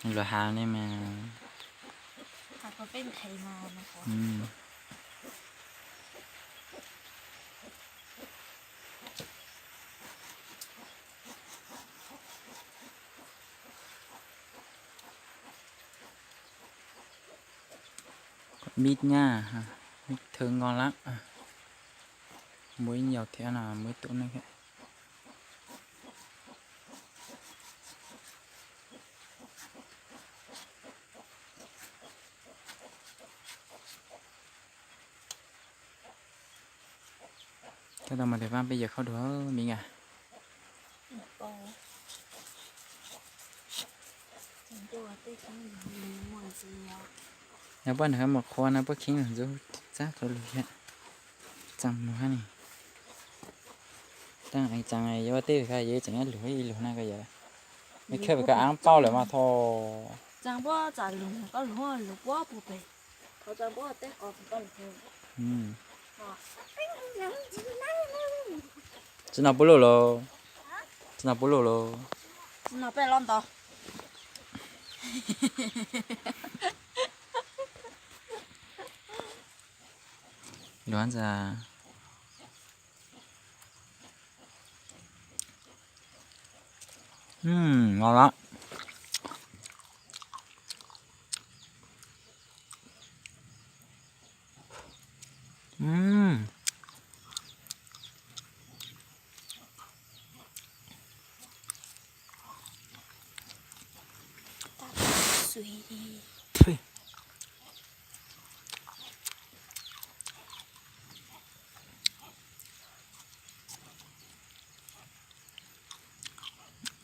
Luag has li mas. Mib nyab, thwb nkoos lawm. Muaj ib yaus thiab no, muaj ib tug neeg thiab. Koj tau mus tes fab peb yawg khaub dua mi nka. Yog puab nrog mus qhua no puab kheev lug ntxub txab tau lug thiab. Txaas mus hab ni. Txaas yuav ua teb koj yuav tseem nyob lug ib lug na koj yawm. Koj aav paub lawm mas tho. Tsis noj puab luj los? Tsis noj puab luj los? Tsis noj peb los nto. Luag ntxa. Noj lawm.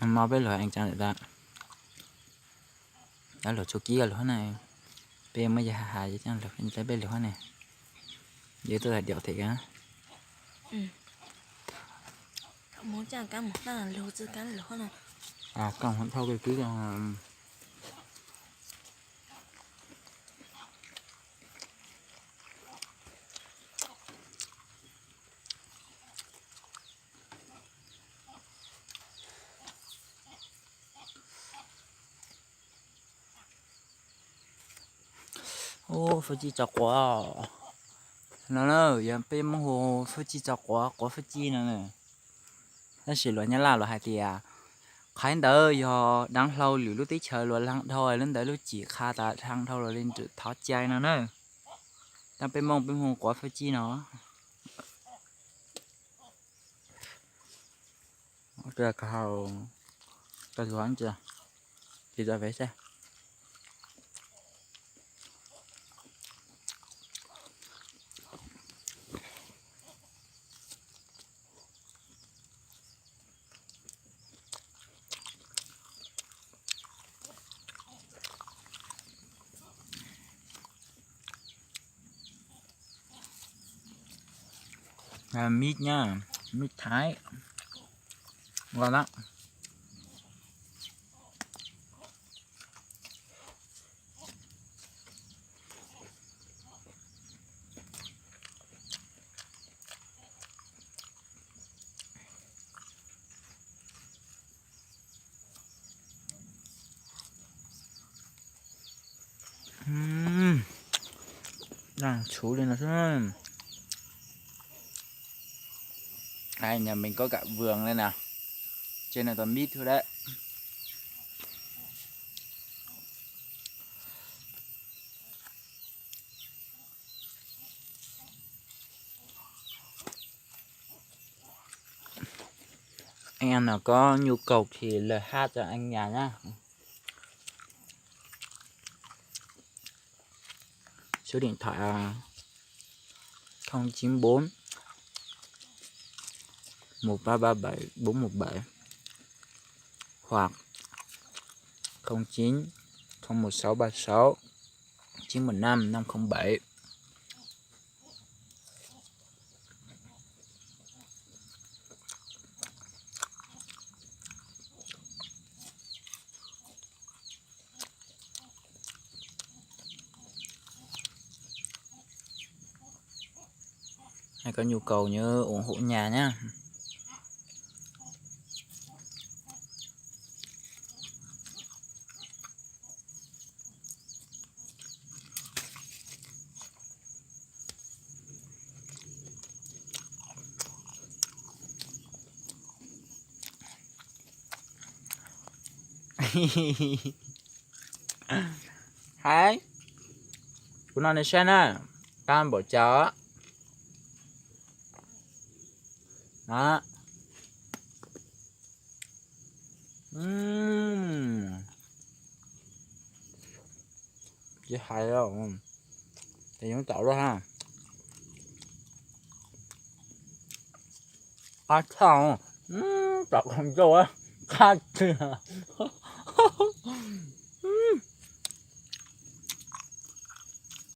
Mo peb lug eev tsaa lawm tas. Dab lug txuj kib lug hab na. Peb muab yawg has has yuav caaj lug peb lug hab na. Yawg tuaj tas diam thiab. Koj mus thauj koj kib. Ub, fwj cib tso quav no na, yog peb Moob hu fwj cib tso quav, quav fwj cib no na. Tab sis luag Nyab Laj luag hais tias qhaiv ntawd yog daav hlau lwm lub teb chaws luag laag dhau, lub ntawd lub cim qha tas laag dhau luag li thov cai no na. Tab peb Moob peb hu quav fwj cib no. Mib nyab, mib Thaib. Nqa lawm. Daj tshuv li no xwb. Nhà mình có gạo vườn đây nè. Trên này toàn mít thôi đấy. Anh em nào có nhu cầu thì liên hệ cho anh Nhàn nhá. Số điện thoại à, không chín bốn một ba ba bảy bốn một bảy hoặc không chín không một sáu ba sáu chín một năm năm không bảy. Ai có nhu cầu nhớ ủng hộ Nhàn nhá. Hais, kuv no nej saib na, qab npaum cas. Tsis hais, ces yoov tom luaj ha. Qab tshaj, tom koom ncauj, qab tshaj.